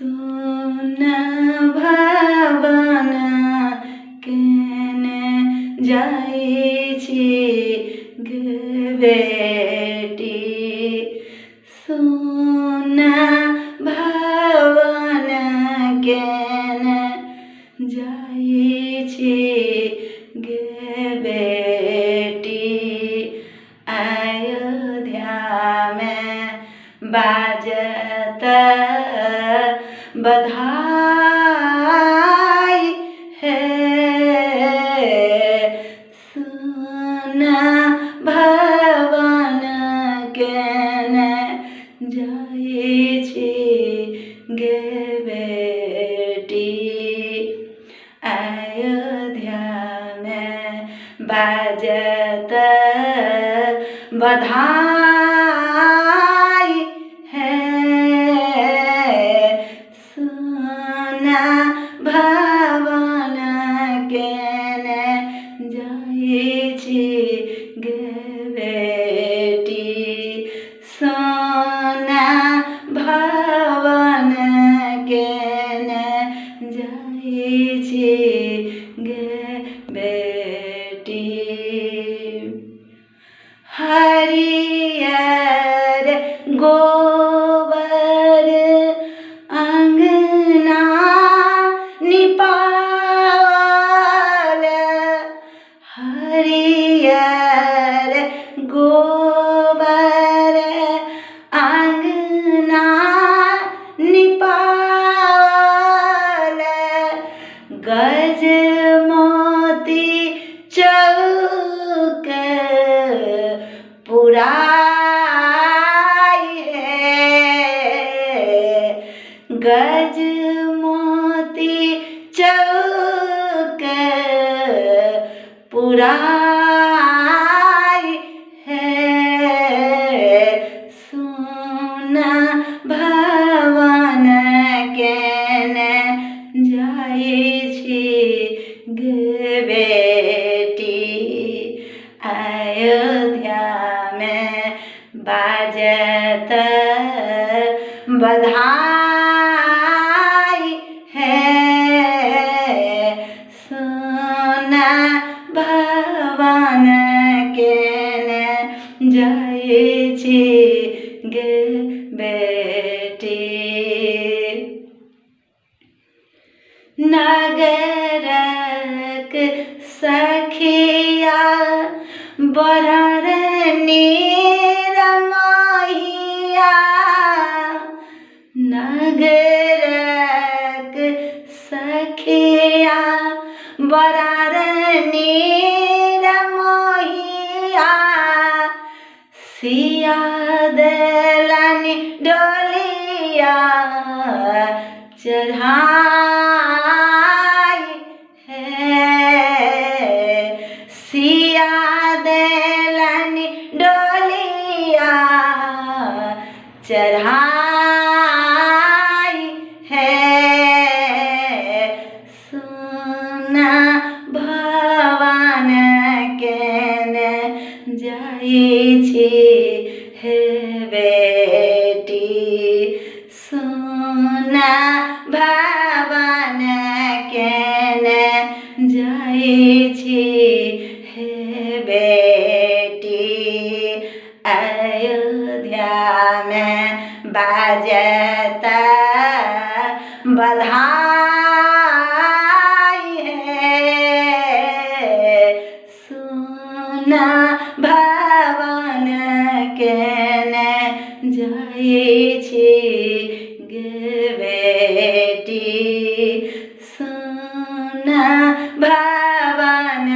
सुन भवन केने जाइ छी गे बेटी। सुन भवन केने जाइ छी गे बेटी। अयोध्यामे बाजत बधाई हे। सुन भवन केने जाइ छी गे बेटी। अयोध्यामे बाजत बधाई हे। सुन भवन केने जाइ छी गे बेटी। सुन भवन केने जाइ छी गे बेटी। हरियर गोबर अंगना निपावल। हरियर गोबर अंगना निपावल। गज मोती चौक पुराई है। गज मोती चौक पुराई है। सुन भवन केने जाइ छी गे बेटी। अयोध्यामे बाजत बधाई हे। सुन भवन केने जाइ छी गे बेटी। नगरक सखिया बरनी रमैया। नगरक सखिया बरनी रमैया। सिया देलनि डोलिया चढ़ाई हे। सिया देलनि डोलिया चढ़ाई हे। सुन भवन केने जाइ छी हे बेटी। सुन भवन केने जाइ छी हे बेटी। अयोध्यामे बाजत बधाई हे। सुन भवन केने जाइ छी गे बेटी। सुन भवन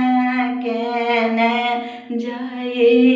केने जाइ